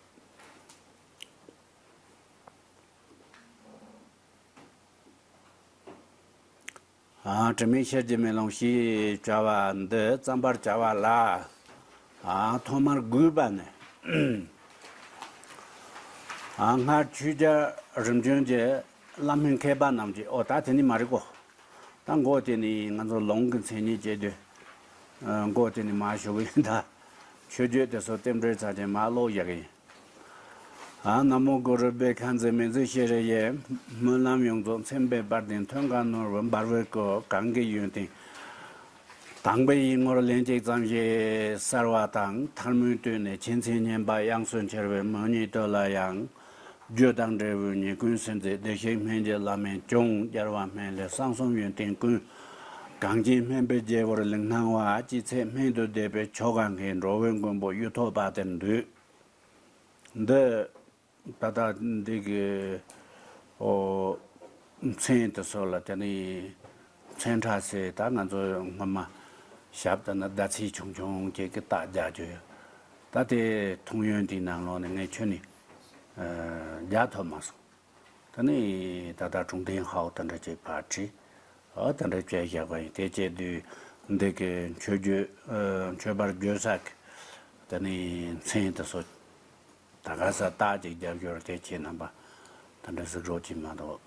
ཨ་དྲི་མེད་ཤེལ་གྱི་མེ་ལོང་ཞེས་བྱ་བ་འདི་བརྩམ་པར་བྱ་བ་ལ། ཨ་ཐོག་མར་དགོས་པ་ནི། ཨ་སྔར་ཆོས་རྒྱལ་རིམ་བྱོན་གྱི་བླ་སྨན་མཁས་པ་རྣམས་ཀྱིས། ཨོ་ད་དེ་ནི་མ་རེད་གོ། ད་མགོ་དེ་ནི་ང་ཚོ་ལུང་གི་མཚན་ཉིད་བྱེད་དུས། ཨ་མགོ་དེ་ནི་མ་ཞུ་གི་ཡིན། ད་ཆོས་བརྒྱུད་དེ་ཚོ་རྟེན་འབྲེལ་ཚར་ཏེ་མ་ཀློག་ཡག་ཡིན། ཨ་ན་མོ་གུ་རུ་བྷེ་ཁ་ཛི་མི་ཛི་ཤེ་རེ་ཡེ། སྨོན་ལམ་ཡོངས་རྫོགས་མཚན་དཔེ་སྤར་ལྡན་ཐོད་ཁ་ནོར་བུ་འབར་བའི་སྐུ། གང་གི་ཡོན་ཏན་དང་པོའི་ཡིད་ངོར་ལན་གཅིག་ཙམ་ཞིག་གསལ་བ་དང་། ཐལ་མོ་བཏོད་ནས་ཆོས་མཚན་སྙན་པ་དབྱངས་སུ་འཆར་བའི་མོ་ཉིད་དུ་ལ་ཡང་། རྒྱུ་དང་འབྲས་བུའི་ཉེས་ཀུན་སེལ་མཛད་བདེ་གཤེགས་སྨན་གྱི་བླ་མས་སྐྱོང་། རྒྱལ་བ་སྨན་བླའི་གསང་གསུམ་ཡོན་ཏན་ཀུན། གངས་ཅན་སྨན་པའི་རྒྱལ་པོར་ལེགས་སྣང་བ། ཅི་ཚད་སྨན་དུ་བསྡད་པའི་ཆོ་ག་མཁན། འགྲོ་བའི་མགོན་པོ་གཡུ་ཐོག་དཔལ་དེར་འདུད། འདི་ད་ལྟ་འདི་གི་ཨོ་མཚན་དེ་ཚོ་ལ་དེ་ནི་མཚན་ཕྲ་ཟེར། ད་ང་ཚོ་སྔོན་མ་ཞབས་ལྟ་ན་ཟླ་ཚེས་ཆུང་ཆུང་ཅིག་གི་རྟགས་རྒྱག་རྒྱུ་ཡོད། ད་དེ་མཐོང་ཡོན་དེའི་ནང་ལོགས་ནས་ངས་ཁྱོན་ནས་ཨ་རྒྱག་ཐུབ་མ་སོང་། ད་ནི་ད་ལྟ་གྲུང་ཐེན་ཧའོ་དེ་འདྲ་ཅིག་ཕར་ཁྲིད། ཨ་དེ་འདྲ་བྱས་བཞག་པ་ཡིན། དེ་བྱས་དུས་འདི་གི་མཆོད་བརྗོད་ཨ་མཆོད་པར་བརྗོད་ས་གི་དེ་ནི་མཚན་དེ་ཚོ་ད་ག་ས་རྟགས་ཅིག་རྒྱབ་སྐྱོར་དེ་ཁྱེད་རྣམ་པ་དེ་འདྲ་གཟིགས་རོགས་གྱིས་མ་གཏོགས།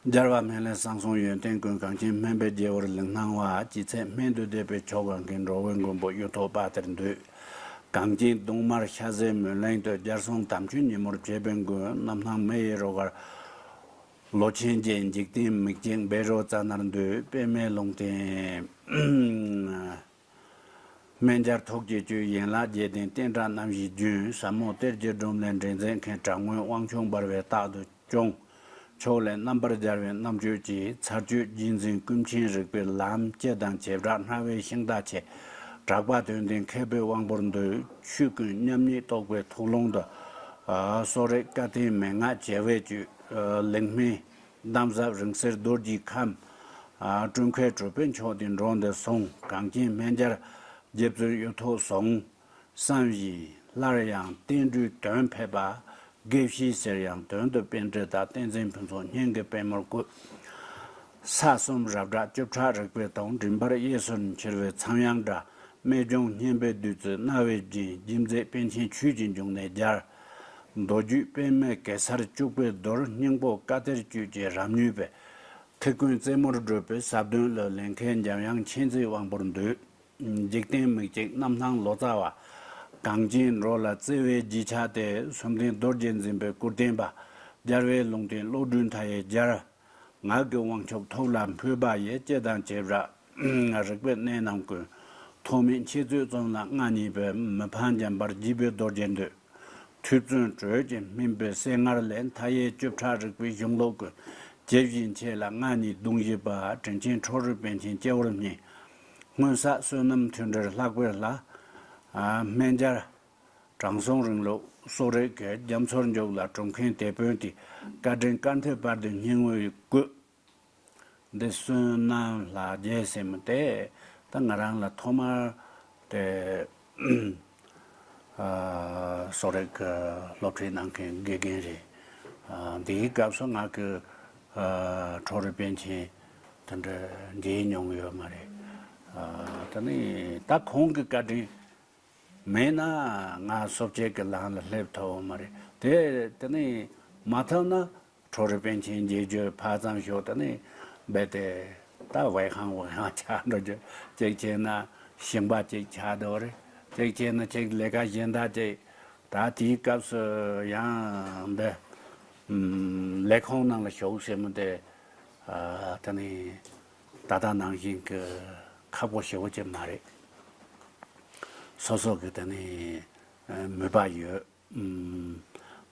རྒྱལ་བ་སྨན་བླའི་གསང་གསུམ་ཡོན་ཏན་ཀུན། གངས་ཅན་སྨན་པའི་རྒྱལ་པོར་ལེགས་སྣང་བ། ཅི་ཚད་སྨན་དུ་བསྡད་པའི་ཆོ་ག་མཁན། འགྲོ་བའི་མགོན་པོ་གཡུ་ཐོག་དཔལ་དེར་འདུད། གངས་ཅན་གདུང་དམར་ཤ་ཟའི་མུན་གླིང་དུ། རྒྱལ་གསུང་དམ་ཆོས་ཉིན་མོར་བྱེད་པའི་མགོན། རྣམ་སྣང་མེ་ཡི་རོལ་གར་ལོ་ཆེན་བརྒྱད། འཇིག་རྟེན་མིག་བཅད་བཻ་རོ་ཙ་ནར་འདུད། པདྨའི་ལུང་བསྟན་སྨན་སྦྱར་ཐུགས་ཀྱི་བཅུད། ཡན་ལག་བརྒྱད་ལྡན་བསྟན་དགྲ་རྣམ་བཞིའི་རྒྱུན། ཟབ་མོ་གཏེར་གྱི་སྒྲོམ་ལས་འདྲེན་མཛད་མཁན། དྲག་མོའི་དབང་ཕྱུག་འབར་བའི་རྟགས་སུ་སྐྱོང་། ཕྱོགས་ལས་རྣམ་པར་རྒྱལ་བའི་རྣམ་དཔྱོད་ཀྱིས། ཚར་གཅོད་རྗེས་འཛིན་ཀུན་མཁྱེན་རིག་པའི་ལམ། སྤྱི་དང་བྱེ་བྲག་སྨྲ་བའི་ཤིང་རྟ་ཆེ། གྲགས་པ་དོན་ལྡན་མཁས་པའི་དབང་པོར་འདུད། ཆོས་ཀུན་མཉམ་ཉིད་རྟོགས་པའི་ཐུགས་ཀློང་དུ། གསོ་རིག་བཀའ་བསྟན་མན་ངག་བྱེ་བའི་བཅུད། ལིང་མི་འདམ་ཟབ་རིང་བསྲེལ་རྡོ་རྗེའི་ཁམས། སྤྲུལ་མཁས་གྲུབ་པའི་མཆོག་དེ་འགྲོ་འདིར་སོང་། གངས་ཅན་སྨན་སྦྱར་རྗེ་བཙུན་གཡུ་ཐོག་ཟུང་། བསམ་བཞིན་སླར་ཡང་བསྟན་འགྲོའི་དོན་ཕེབས་པ། དགེ་བཤེས་ཟེར་ཡང་དོན་དུ་པཎྜི་ཏ། བསྟན་འཛིན་ཕུན་ཚོགས་སྙན་གྱི་པད་མོར་བཀོད། ས་གསུམ་རབ་བསྒྲགས་བཅུ་ཕྲག་རིག་པའི་དོན། མགྲིན་པར་གཡས་སུ་འཁྱིལ་བའི་ཚངས་དབྱངས་སྒྲ། རྨད་བྱུང་སྙན་པའི་བདུད་རྩི་རྣ་བའི་རྒྱན། རྗེ་མཛད་པཎ་ཆེན་ཆོས་ཀྱི་འབྱུང་གནས་རྒྱལ། མདོ་རྒྱུད་པདྨའི་གེ་སར་བཅུ་པའི་མདོར། སྙིང་པོ་བཀའ་གཏེར་བཅུད་ཀྱི་རབ་མྱོས་པའི། ཐིག་ཀུན་རྩེ་མོར་བགྲོད་པའི་ཟབ་དོན་གླུ། ལེན་མཁན་འཇམ་དབྱངས་མཁྱེན་བརྩེའི་དབང་པོར་འདུད། འཇིག་རྟེན་མིག་གཅིག་རྣམ་སྣང་ལོ་ཙཱ་བ། གངས་ཅན་རོ་ལ་བརྩེ་བའི་རྗེས་ཆགས་ཏེ། གསུམ་ལྡན་རྡོ་རྗེ་འཛིན་པའི་སྐུར་བསྟན་པ། རྒྱལ་བའི་ལུང་བསྟན་བློ་གྲོས་མཐའ་ཡས་རྒྱལ། ངག་གི་དབང་ཕྱུག་ཐུགས་ལ་འཕོས་པ་ཡི། སྤྱི་དང་བྱེ་བྲག་རིག་པའི་གནད་རྣམས་ཀུན། ཐོགས་མེད་འཆད་རྩོད་རྩོམ་ལ་མངའ་བརྙེས་པའི། མི་ཕམ་འཇམ་དཔལ་རྒྱས་པའི་རྡོ་རྗེར་འདུད། ཐོས་བརྩོན་དྲོད་ཀྱིས་སྨིན་པའི་གསེར་མངར་ལས། མཐའ་ཡས་བཅུ་ཕྲག་རིག་པའི་གཞུང་ལུགས་ཀུན། ཇི་བཞིན་འཆད་ལ་མངའ་བརྙེས་གདུང་བཞི་པ། དྲིན་ཆེན་ཁྲོ་རུས་པཎ་ཆེན་སྤྱི་བོར་བརྙེས། སྔོན་བསགས་བསོད་ནམས་མཐུན་སྒྲིལ་ལྷག་པའི་ལྷ། སྨན་སྦྱར་དྲང་སྲོང་རིང་ལུགས་གསོ་རིག་གི། རྒྱ་མཚོར་འཇུག་ལ་གྲུབ་མཁན་དེད་དཔོན་དེ། བཀའ་དྲིན་དཀའ་ཐུབ་བར་དུ་སྙིང་དབུས་བཀོད། འདི་བསོད་ནམས་ལྷ་རྒྱལ་ཟེར་མི་དེ་ད་ང་རང་ལ་ཐོག་མར་དེ་ཨ་གསོ་རིག་གི་སློབ་ཁྲིད་གནང་མཁན་དགེ་རྒན་རེད། ཨ་འདིའི་སྐབས་སུ་ང་གི་ཨ་ཁྲོ་རུས་པཎ་ཆེན་དེ་འདྲ་མཇལ་མྱོང་ཡོད་མ་རེད། ཨ་ད་ནི་ད་ཁོང་གི་བཀའ་དྲིན་མེད་ན་ང་གསོ་དཔྱད་ཀྱི་ལམ་ལ་སླེབས་ཐུབ་ཡོད་མ་རེད། དེ་དེ་ནི་མ་ཐུབ་ན། ཁྲོ་རུ་པཎ་ཆེན་མཇལ་རྒྱུ་ཕར་ཙམ་ཞོག་ད་ནི་རྦད་དེ་ད་ཝེ་ཧང་ཝེ་ཧང་ཆགས་འགྲོ་རྒྱུ། གཅིག་བྱས་ན་ཞིང་པ་གཅིག་ཆགས་འགྲོ་རེད། གཅིག་བྱས་ན་གཅིག་ལས་ཀ་གཞན་དག་གཅིག་ད་དེའི་སྐབས་སུ་ཡང་འདི་ཨམ་ལས་ཁུངས་ནང་ལ་ཞུགས་ཟེར་མི་དེ་ཨ་ད་ནི་ད་ལྟ་ནང་བཞིན་གྱི་ཁག་པོ་ཞེ་པོ་ཅིག་མ་རེད། སོ་སོ་གི་ད་ནི་ཨ་མོས་པ་ཡོད། ཨམ་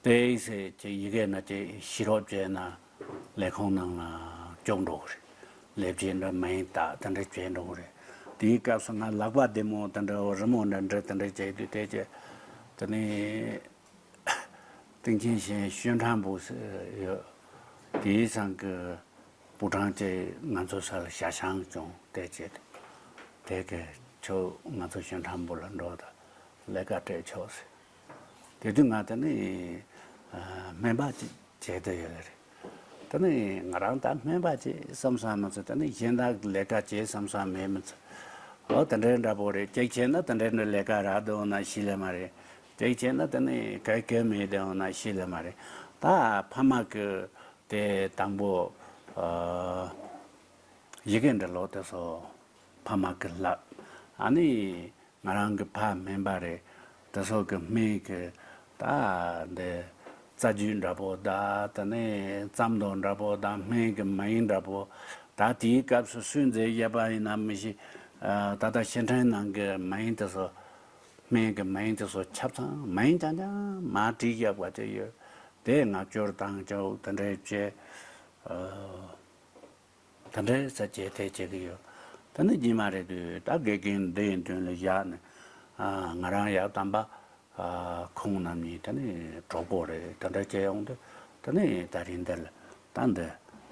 དེ་ཡིན་ཟེར་ཅིག་ཡི་གེ་ན་ཅིག་ཤེས་རོགས་བྱས་ན་ལས་ཁུངས་ནང་ལ་བཅུག་འགྲོ་གི་རེད། ལས་བྱེད་འདྲ་མིང་བཏགས་དེ་འདྲ་བྱས་འགྲོ་གི་རེད། དེའི་སྐབས་སུ་ང་ལག་པ་བདེ་མོ་དེ་འདྲ་རི་མོ་འདྲ་འབྲི་དེ་འདྲ་བྱས་དུས་དེ་ཅི་དེ་ནི་སྟེང་ཆེན་ཞིང་ཞོན་ཁྲ་འབུ་ཟེར་ཡོད། དེའི་སང་གི་པུ་ཀྲང་ཅིག་ང་ཚོ་ས་ལ་ཞ་ཞང་བྱུང་དེ་བྱས་དེ་དེ་གི་ཁྱོད་ང་ཚོ་ཞོན་ཁྲ་འབུ་ལ་འགྲོ་ད་ལས་ཀ་སྤྲད་ཆོག་ཟེར། དེ་དུས་ང་དེ་ནི་ཨ་སྨན་པ་ཅིག་བྱེད་དུ་ཡོད་རེད། དེ་ནི་ང་རང་ད་སྨན་པ་ཅིག་བསམ་བསམ་མི་ཚོ་དེ་ནི་གཞན་དག་ལས་ཀ་བྱེད་བསམ་བསམ་མེད་མི་ཚོ། ཨོ་དེ་འདྲའི་འདྲ་པོ་རེད། གཅིག་བྱས་ན་དེ་འདྲའི་འདྲ་ལས་ཀ་རག་འདུག་ན་ཤེས་ལེ་མ་རེད། གཅིག་བྱས་ན་དེ་ནི་ག་གེ་མེད་འདུག་ན་ཤེས་ལེ་མ་རེད། ད་ཕ་མ་གི་དེ་དང་པོ་ཨ་ཡི་གེ་འབྲི་ལོ་དེ་ཚོ་ཕ་མ་གི་ལག་ཨ་ནི་ང་རང་གི་ཕ་སྨན་པ་རེད། དེ་ཚོ་གི་སྨན་གི་ད་འདི་རྩ་རྒྱུས་འདྲ་པོ་ད་དེ་ནས་རྩམ་དང་འདྲ་པོ་ད་སྨན་གི་མིང་འདྲ་པོ་ད་དེའི་སྐབས་སུ་སུས་མཛད་བཞག་པ་ཡིན་ན་མི་ཤེས། ཨ་ད་ལྟ་ཕྱིར་དྲན་ནང་གི་མིང་དེ་ཚོ་སྨན་གི་མིང་དེ་ཚོ་ཆ་ཚང་མིང་རྐྱང་རྐྱང་མར་བྲིས་བཞག་པ་དེ་ཡོད། དེ་ངག་སྐྱོར་དང་ཅོག་དེ་འདྲའི་བྱས། ཨ། དེ་འདྲའི་ས་བཅད་དེ་བྱེད་ཀྱི་ཡོད། དེ་ནི་རྗེས་མ་རེད་དུས་ད་དགེ་རྒན་འདི་ཡི་མདུན་ལ་བཞག་ནས་ཨ་ང་རང་ཡག་དམ་པ་ཨ་ཁོང་རྣམ་གཉིས་དེ་ནི་གྲོགས་པོ་རེད། དེ་འདྲ་བྱས་ཡོང་དུས་དེ་ནི་ད་རིང་འདི་ལ་ད་འདི་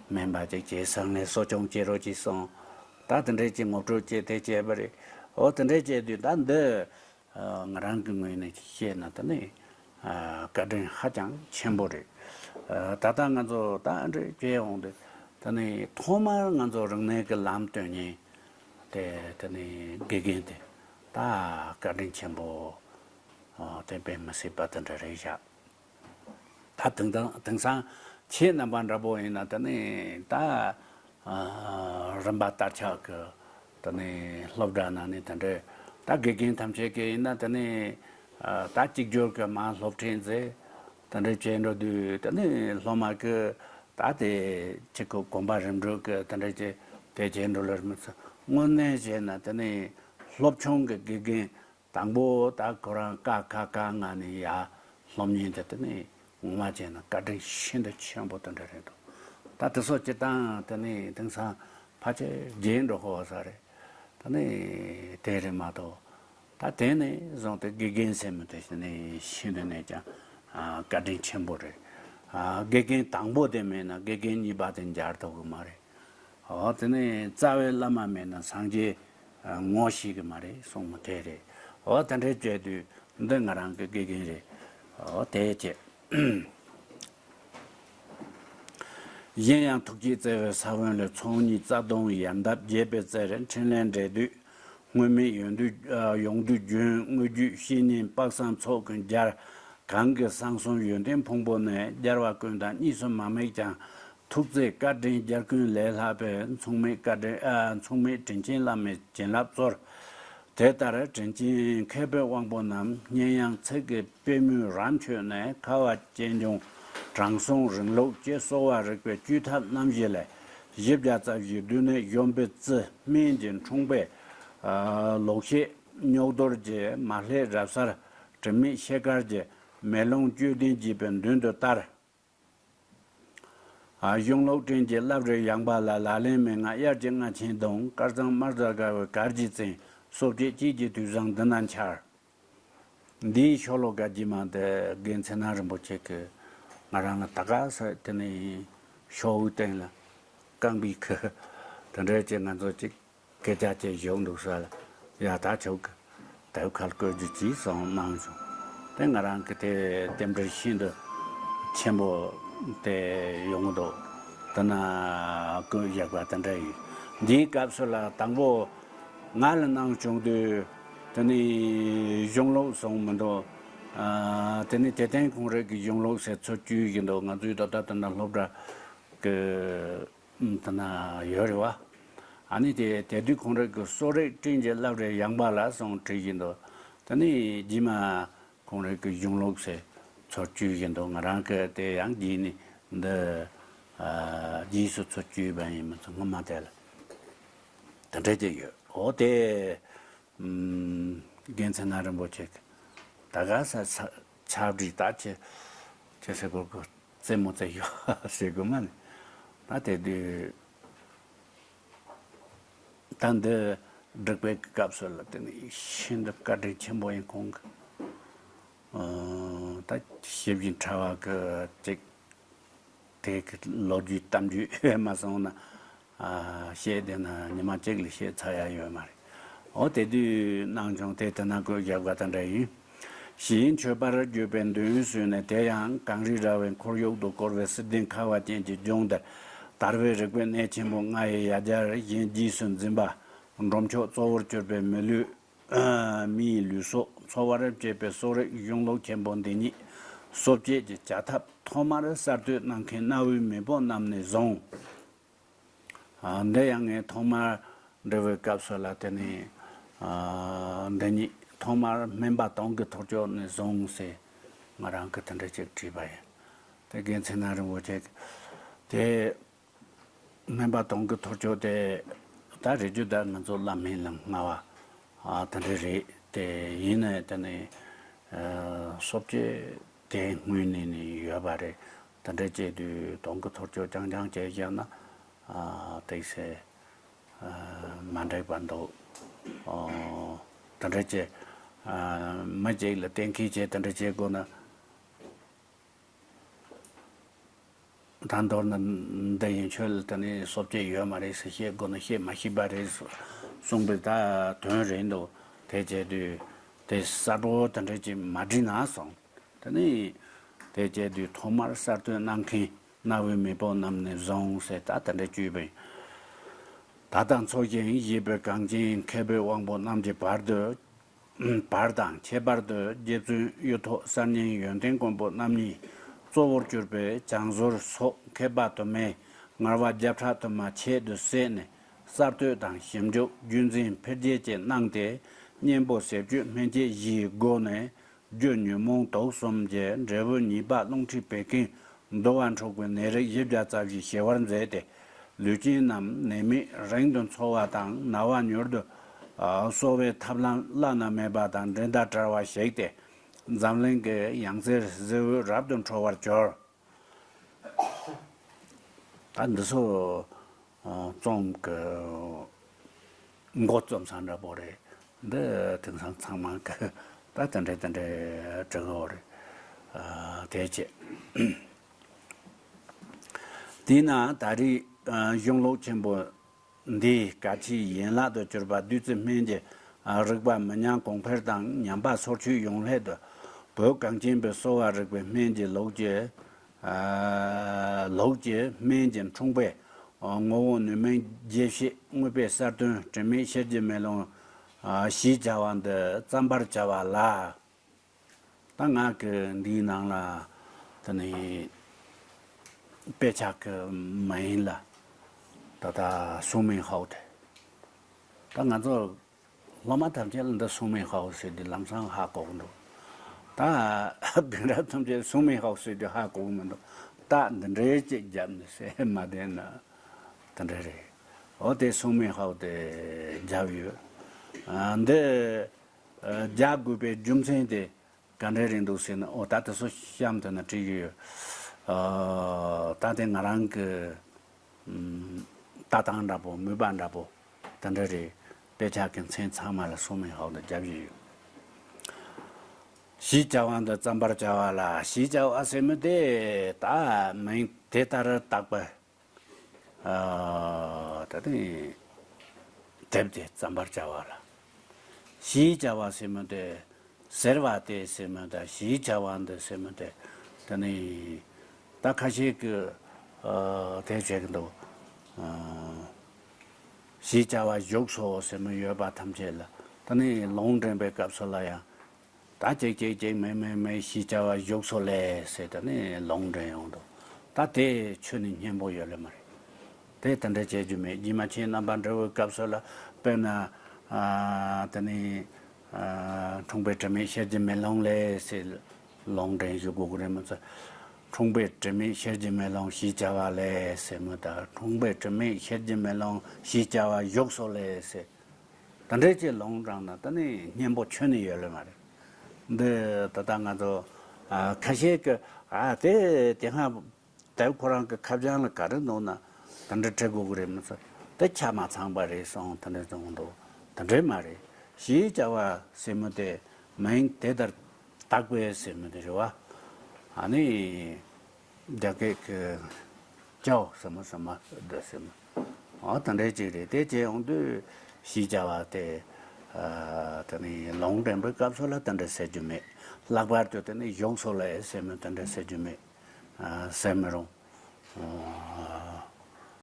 སྨན་པ་ཅིག་བྱས་སང་ནས་གསོ་སྐྱོང་བྱེད་རོགས་ཅིག་སོང་། ད་དེ་འདྲའི་ཅིག་ངོ་སྤྲོད་བྱས་དེ་བྱས་པ་རེད། འོ་དེ་འདྲའི་བྱས་དུས་ད་འདི། ཨ་ང་རང་གི་ངོས་ནས་བཤད་ན་ད་ནི་ཨ་བཀའ་དྲིན་ཧ་ཅང་ཆེན་པོ་རེད། ཨ་ད་ལྟ་ང་ཚོ་ད་ཨ་འདྲས་བྱས་ཡོང་དུས་ད་ནི་ཐོག་མར་ང་ཚོ་རིག་གནས་ཀྱི་ལམ་སྟོན་མཁན་དེ་ད་ནི་དགེ་རྒན་དེ་ད་བཀའ་དྲིན་ཆེན་པོ་ཨ་དེ་དཔེ་མི་སྲིད་པ་དེ་འདྲ་རེད་བཞག་ད་དེང་དང་དེང་སང་ཁྱེད་རྣམ་པ་འདྲ་པོ་ཡིན་ན་དེ་ནི་ད་ཨ་རིམ་པ་བསྟར་ཆགས་ཀྱི་དེ་ནི་སློབ་གྲྭ་ནང་ནས་དེ་འདྲའི་ད་དགེ་རྒན་ཐམས་ཅད་ཀྱི་ཡིན་ན་དེ་ནི་ཨ་ད་གཅིག་གྱུར་གྱི་མ་སློབ་ཁྲིད་མཛད་དེ་འདྲའི་བྱས་འགྲོ་དུས་དེ་ནི་སློབ་མ་གི་ད་དེ་གཅིག་གི་གོམ་པ་རིམ་གྲོ་གི་དེ་འདྲའི་བྱས་དེ་བྱས་འགྲོ་ལ་མི་ཚེ་དངོས་གནས་བྱས་ན་དེ་ནི་སློབ་ཆུང་གི་དགེ་རྒན། དང་པོ་ད་ཁོ་རང་ཀ་ཁ་ཀ་ང་ནས་ཡར་སློབ་གཉེར་དེ་དེ་ནས་ངོ་མ་བྱས་ན་བཀའ་དྲིན་ཤིན་ཏུ་ཆེན་པོ་དེ་འདྲ་རེད་འདུག་ད་དེ་ཚོ་སྤྱིར་བཏང་དེ་ནས་དེང་སང་ཕལ་ཆེར་བརྗེད་འགྲོ་གི་ཡོད་ས་རེད། དེ་ནས་དེ་རེད་མ་གཏོགས་ད་དེ་ནས་བཟུང་སྟེ་དགེ་རྒན་ཟེར་མི་དེ་དེ་ནས་ཤིན་ཏུ་ནས་ཀྱང་ཨ་བཀའ་དྲིན་ཆེན་པོ་རེད། ཨ་དགེ་རྒན་དང་པོ་དེ་མེད་ན་དགེ་རྒན་གཉིས་པ་དེ་མཇལ་ཐུབ་གི་མ་རེད། འོ་དེ་ནས་རྩ་བའི་བླ་མ་མེད་ན་སངས་རྒྱས་ངོ་ཤེས་ཀྱི་མ་རེད་གསུངས་མི་དེ་རེད། འོ་དེ་འདྲའི་བྱས་དུས་འདི་ང་རང་གི་དགེ་རྒན་རེད། འོ་དེ་བྱས། གཞན་ཡང་ཐུགས་བསྐྱེད་བརྩེ་བའི་ས་བོན་ལས་ཚོགས་གཉིས་རྩ་གདོང་ཡལ་འདབ་རྒྱས་པའི་རྩེར་འཕྲིན་ལས་འབྲེལ་མཐུད་སྔོན་མེད་ཡོང་དུས་ཡོང་དུས་རྒྱུན་དངོས་བརྒྱུད་བཤེས་གཉེན་དཔག་བསམ་ཚོགས་ཀུན་སྦྱར། གང་གི་གསང་གསུམ་ཡོན་ཏན་ཕུང་པོ་ནས་རྒྱལ་བ་ཀུན་དང་གཉིས་སུ་མ་དམིགས་ཀྱང་། ཐུགས་བརྩེ་བཀའ་དྲིན་རྒྱལ་ཀུན་ལས་ལྷག་པའི་མཚུངས་མེད་བཀའ་དྲིན་ཨ་མཚུངས་མེད་དྲིན་ཅན་བླ་མའི་བྱིན་རླབས་སྩོལ། དེ་ལྟར་དྲིན་ཅན་མཁས་པའི་དབང་པོ་རྣམས་སྙན་དབྱངས་ཚིག་གི་པད་མོའི་རྭ་མཆོད་ནས་ཁ་བ་ཅན་འབྱུང་དྲང་སྲོང་རིང་ལུགས་ཀྱི་གསོ་བ་རིག་པའི་བཅུད་ཐབས་རྣམ་བཞི་ལས་བཞི་བརྒྱ་རྩ་བཞིའི་བསྡུས་ནས་གཞོམ་པའི་རྩི་སྨན་གྱི་འཁྲུངས་པའི་ལོག་ཤེས་རྙོག་རྡོར་གྱི་མ་ལྷའི་རབ་གསལ་དྲི་མེད་ཤེལ་དཀར་གྱི་མེ་ལོང་བཅུད་ལྡན་བརྗིད་པའི་མདུན་དུ་བསྟར། གཞུང་ལུགས་སྤྲིན་གྱི་རླབས་རིས་ཡངས་པ་ལ་ལག་ལེན་མན་ངག་དབྱར་གྱི་རྔ་ཆེན་གདོང་དཀར་གཙང་དམར་ཟླ་དཀར་པོའི་གར་གྱི་རྩེན་སོ་བརྒྱད་དཔྱིད་ཀྱི་དུས་བཟང་འདི་ན་འཆར། འདིའི་ཤོ་ལོ་ཀ་རྗེས་མ་འདི་རྒན་ཚེ་ན་རིན་པོ་ཆེ་གིས་ང་རང་ལ་ད་ག་ས་དེ་ནས་ཤོག་བུའི་སྟེང་ལ་རྐང་པའི་ཁུ་དེ་འདྲ་ཅིག་ང་ཚོ་ཅིག་སྐད་ཆ་བྱས་བཞག་འདུག་ས་ལ་ཡ་ད་ཆོག་གི་དེབ་ཁ་ལ་བཀོད་རྒྱུ་གྱིས་གསུངས་གནང་བྱུང་། དེ་ང་རང་གི་དེ་རྟེན་འབྲེལ་ཤིན་ཏུ་ཆེན་པོ་དེ་ཡོང་གི་འདུག་དེ་ན་བཀོད་བཞག་པ་དེ་འདྲ་ཡིན། འདིའི་སྐབས་སུ་ལ་དང་པོ་ང་ལ་གནང་བྱུང་དུས་དེ་ནི་གཞུང་ལུགས་གསུངས་མི་འདུག་ཨ་དེ་ནི་དེ་ཐེངས་ཁོང་རང་གི་གཞུང་ལུགས་ཟེར་ཚུར་བསྐྱུར་བཞིན་འདུག། ང་ཚོའི་ད་ལྟ་དེ་ན་སློབ་གྲྭ་གི་དེ་ན་ཡོད་རེད་བ། ཨ་ནི་དེ་དེ་དུས་ཁོང་རང་གི་གསོ་རིག་སྤྲིན་གྱི་རླབས་རིས་ཡངས་པ་ལ་སོང་བྲིས་བཞིན་འདུག། དེ་ནི་རྗེས་མ་ཁོང་རང་གི་གཞུང་ལུགས་ཟེར་ཚུར་བསྐྱུར་བཞིན་འདུག། ང་རང་གི་དེ་ཡང་རྗེས་ནས་འདི་ཨ་རྗེས་སུ་ཚུར་བསྐྱུར་བ་ཡིན་མིན་ཚོ་སྔོན་མ་དེ་ལ་དེ་འདྲ་ཅིག་ཡོད། འོ་དེ། ཨམ། རྒན་ཚེ་ན་རིན་པོ་ཆེ་གི་ད་ག་ས་ས་ཆབ་རིག་ད་ཆེ་ཆེ་ཟེར་གོ་གོ་རྩེད་མོ་རྩེ་ཡོད་ཟེར་གོ་མ་ནི་ད་དེ་དུས་ད་འདི་སྒྲིག་པའི་སྐབས་སུ་ལ་དེ་ནི་ཤིན་ཏུ་བཀའ་དྲིན་ཆེན་པོ་ཡིན། ཁོང་གི་ཨ་ད་ཞིབ་ཅིང་ཕྲ་བ་གི་ཅིག་དེ་གི་ལོ་རྒྱུས་གཏམ་རྒྱུད་མ་སོང་ན་ཨ་བཤད་བསྡད་ན་ཉི་མ་གཅིག་ལས་བཤད་ཚར་ཡ་ཡོད་མ་རེད། འོ་དེ་དུས་གནང་བྱུང་དེ་དེ་ན་བཀོད་བཞག་པ་དེ་འདྲ་ཡིན། གཞན་མཆོད་པར་བརྗོད་པའི་མདུན་ཟུར་ནས་དེ་ཡང་གངས་རི་ར་བའི་ཁོར་ཡུག་ཏུ་བསྐོར་བའི་བསིལ་ལྡན་ཁ་བ་ཅན་གྱི་ལྗོངས་འདིར་དར་བའི་རིག་པའི་གནས་ཆེན་པོ་ལྔ་ཡི་ཡ་གྱལ་གཞན་རྗེས་སུ་འཛིན་པ་འབྲོམ་ཆོག་གཙོ་བོར་གྱུར་པའི་མི་ལུས། མིའི་ལུས་སྲོག་འཚོ་བར་བྱེད་པའི་གསོ་རིག་གཞུང་ལུགས་ཆེན་པོ་འདི་ཉིད་གསོ་དཔྱད་ཀྱི་བྱ་ཐབས་ཐོག་མར་གསར་གཏོད་གནང་མཁན་གནའ་བོའི་མེས་པོ་རྣམས་ནས་བཟུང་། ཨ་འདི་ཡང་ངས་ཐོག་མར་འབྲི་བའི་སྐབས་སུ་ལ་དེ་ནས་ཨ་འདི་ཉིད་ཐོག་མར་སྨན་པ་དོང་གི་ཐོར་ཅོག་ནས་བཟུང་ཟེར་ང་རང་གིས་དེ་འདྲ་ཅིག་བྲིས་པ་ཡིན། དེ་རྒན་ཚེ་ན་རིན་པོ་ཆེ་གིས་དེ། སྨན་པ་དོང་གི་ཐོར་ཅོག་དེ་ད་རེ་ཇུ་ད་ང་ཚོ་བླ་སྨན་ལ་སྔ་བ་ཨ་དེ་འདྲ་རེད། དེ་ཡིན་ནའི་དེ་ནི་ཨ་གསོ་དཔྱད་དེ་སྔོན་ནས་ནི་ཡོད་པ་རེད། དེ་འདྲ་བྱས་དུས་དོང་གི་ཐོར་ཅོག་རྐྱང་རྐྱང་བྱས་བཞག་ན་ཨ་དེ་ཚེ་ཨ་མ་འགྲིག་པ་འདུག། ཨོ་དེ་འདྲ་བྱས་ཨ་མི་གཅིག་ལ་གཏན་འཁེལ་བྱས་དེ་འདྲ་བྱེད་དགོས་ན། ད་མདོར་ན་འདི་ཡན་ཆོད་ལ་དེ་ནས་གསོ་དཔྱད་ཡོད་མ་རེད་ཟེར་བཤད་དགོས་ན་བཤད་མ་ཤེས་པ་རེད་གསུངས་པའི་ད་དོན་རེད་འདུག། དེ་བྱས་དུས་དེ་གསར་བྲོ་དེ་འདྲ་ཅིག་མ་བྲིས་ན་སོང་། དེ་ནས་དེ་བྱས་དུས་ཐོག་མར་གསར་གཏོད་གནང་མཁན་གནའ་བོའི་མེས་པོ་རྣམས་ནས་བཟུང་ཟེར་ད་དེ་འདྲ་བཅོས་པ་ཡིན། ད་ལྟ་འཚོ་ཞིང་གཞེས་པའི་གངས་ཅན་མཁས་པའི་དབང་པོ་རྣམས་ཀྱི་བར་དུ། བར་དང་ཁྱད་པར་དུ་རྗེ་བཙུན་གཡུ་ཐོག་གསར་རྙིང་ཡོན་ཏན་མགོན་པོ་རྣམ་གཉིས་གཙོ་བོར་གྱུར་པའི་བྱང་ཟུར་སོགས་མཁས་པ་དུ་མས་ངལ་བ་བརྒྱ་ཕྲག་དུ་མ་ཆེད་དུ་བསྲེས་ནས་གསར་གཏོད་དང་ཞིབ་འཇུག་རྒྱུན་འཛིན་འཕེལ་རྒྱས་བཅས་གནང་སྟེ། གཉེན་པོ་ཟས་སྤྱོད་སྨན་དཔྱད་བཞིའི་སྒོ་ནས་རྒྱུ་ཉོན་མོངས་དུག་གསུམ་གྱི་འབྲས་བུ་ཉེས་པ་རླུང་མཁྲིས་བད་ཀན་འདུ་བ་འཁྲུགས་པའི་ནད་རིགས་བཞི་བརྒྱ་རྩ་བཞི་ཞི་བར་མཛད་དེ། ལུས་ཅན་རྣམས་ནད་མེད་རིང་དུ་འཚོ་བ་དང་ན་བ་མྱུར་དུ་ཨ་གསོ་བའི་ཐབས་ལམ་བླ་ན་མེད་པ་དང་འགྲན་ཟླ་བྲལ་བ་ཞིག་སྟེ། འཛམ་གླིང་གི་ཡང་རྩེར་གཟི་འོད་རབ་ཏུ་འཕྲོ་བར་གྱུར། ད་འདི་ཚོ་ཨ་རྩོམ་གྱི་མགོ་རྩོམ་ས་འདྲ་པོ་རེད། འདི་དེང་སང་ཚང་མ་གི་ད་དེ་འདྲ་དེ་འདྲ་འབྲི་གི་ཡོད་རེད། ཨ་དེ་བྱས། དེས་ན་ད་རེས་ཨ་གཞུང་ལུགས་ཆེན་པོ་འདིའི་སྐད་ཆའི་ཡན་ལག་ཏུ་གྱུར་པ་བདུད་རྩི་སྨན་གྱི་ཨ་རིག་པ་མི་ཉམས་གོང་འཕེལ་དང་ཉམས་པ་སོར་ཆུད་ཡོང་སླད་དུ། བོད་གངས་ཅན་པའི་གསོ་བ་རིག་པའི་སྨན་གྱི་ལུགས་ཀྱི་ཨ་ལུགས་ཀྱི་སྨན་གྱི་འཁྲུངས་དཔེ། ཨ་ངོ་བོ་ནུས་མེད་རྒྱས་བཤད་དངོས་དཔེ་གསར་སྟོན་དྲི་མེད་ཤེལ་གྱི་མེ་ལོང་ཨ་ཞེས་བྱ་བ་འདི་བརྩམ་པར་བྱ་བ་ལ། ད་ང་གི་འདིའི་ནང་ལ་དེ་ནི་དཔེ་ཆ་གི་མ་ཡིན་ལ་ད་ལྟ་སུང་མིན་ཧའོ་དེ། ད་ང་ཚོ་སློབ་མ་ཐམས་ཅད་ལ་འདི་སུང་མིན་ཧའོ་ཟེར་དུས་ལམ་སང་ཧ་གོ་གི་འདུག། ད་རྒན་རབས་ཐམས་ཅད་སུང་མིན་ཧའོ་ཟེར་དུས་ཧ་གོ་གི་མི་འདུག། ད་འདི་འདྲའི་ཅིག་བརྒྱབ་ནས་ཟེར་མ་བསྡད་ན་དེ་འདྲ་རེད། འོ་དེ་སུང་མིན་ཧའོ་དེ་བརྒྱབ་ཡོད། ཨ་འདི་ཨ་རྒྱག་དགོས་པའི་རྒྱུ་མཚན་དེ་ག་འདྲ་རེད་འདུག་ཟེར་ན། འོ་ད་དེ་ཚོ་གཤམ་དེ་ན་བྲིས་ཡོད། ཨ་ད་དེ་ང་རང་གི་ཨམ་ལྟ་སྟངས་འདྲ་པོ་མོས་པ་འདྲ་པོ་དེ་འདྲ་རེད། དཔེ་ཆ་གི་མཚན་ཚང་མ་ལ་སུང་མིན་ཧའོ་དེ་རྒྱབ་ཀྱི་ཡོད། ཞེས་བྱ་བ་འདི་བརྩམ་པར་བྱ་བ་ལ། ཞེས་བྱ་བ་ཟེར་མི་དེ་ད་མིང་དེ་ལྟར་བཏགས་པ། ཨ་ད་ནི་དེབ་དེ་བརྩམ་པར་བྱ་བ་ལ། ཞེས་བྱ་བ་ཟེར་མི་དེ་ཟེར་བ་དེ་ཟེར་མི་དང་ཞེས་བྱ་བ་འདི་ཟེར་མི་དེ་ད་ནི་ད་ཁ་ཤས་ཀྱིས་ཨ་དེ་བྱེད་ཀྱི་འདུག། ཨ་ཞེས་བྱ་བ་བཞུགས་སོ་ཟེར་མི་ཡོད་པ་ཐམས་ཅད་ལ་ད་ནི་ལུང་འདྲེན་པའི་སྐབས་སུ་ལ་ཡང་། ད་ ད་ཅིག་ཅིག་ཅིག་མེད་མེད་མེད་ཞེས་བྱ་བ་བཞུགས་སོ་ལས་ཟེར་ད་ནི་ལུང་འདྲེན་ཡོང་འདུག་ད་དེ་ཆོས་ནི་སྙན་པོ་ཡོད་ལེ་མ་རེད། དེ་དེ་འདྲ་བྱེད་རྒྱུ་མེད། རྗེ་མ་ཆེན་རྣམ་པར་འབྲེལ་བའི་སྐབས་སུ་ལ་དཔེར་ན་ཨ་ད་ནི་ཨ་འཁྲུངས་པའི་དྲི་མེད་ཤེར་གྱི་མེ་ལོང་ལས་ཟེར་ལུང་འདྲེན་ཞུ་དགོས་ཀྱི་རེད་མ་ཚད། འཁྲུངས་པའི་དྲི་མེད་ཤེར་གྱི་མེ་ལོང་ཞེས་བྱ་བ་ལས་ཟེར་མོད། ད་འཁྲུངས་པའི་དྲི་མེད་ཤེར་གྱི་མེ་ལོང་ཞེས་བྱ་བ་བཞུགས་སོ་ལས་ཟེར། ད་འདྲའི་ཅིག་ལུང་དྲངས་ན་ད་ནི་སྙན་པོ་ཁྱོན་ནས་ཡོད་ལེ་མ་རེད། འདི་ད་ལྟ་ང་ཚོ་ཨ་ཁ་ཤས་ཀྱི་ཨ་དེ་དེ་སྔ་དེབ་ཁོ་རང་གི་ཁ་བྱང་ལ་ག་རེ་འདུག་ན་ད་འདྲ་བྲི་དགོས་ཀྱི་རེད་མི་ཚོ་དེ་ཆ་མ་ཚང་པ་རེད་གསུངས། ད་འདྲ་གསུངས་འདུག་ད་འདྲ་མ་རེད། ཞེས་བྱ་བ་ཟེར་མོད་དེ་མིང་དེ་ལྟར་བཏགས་པའི་ཟེར་མོད་དེ་རེད་བ། ཨ་ནི། རྒྱ་སྐད་ཀྱི་ཅའོ་ཟེར་མོ་ཟེར་མོ་འདི་ཟེར་མོ། འོ་དེ་འདྲའི་ཅིག་རེད། དེ་བྱས་ཡོང་དུས་ཞེས་བྱ་བ་དེ་ཨ་དེ་ནི་ལུང་འདྲེན་པའི་སྐབས་སུ་ལ་དེ་འདྲ་ཟེར་རྒྱུ་མེད། ལྷག་པར་དུ་དེ་ནི་བཞུགས་སོ་ལས་ཟེར་མོ་དེ་འདྲ་ཟེར་རྒྱུ་མེད། ཨ་ཟེར་མི་རུང་། ཨ་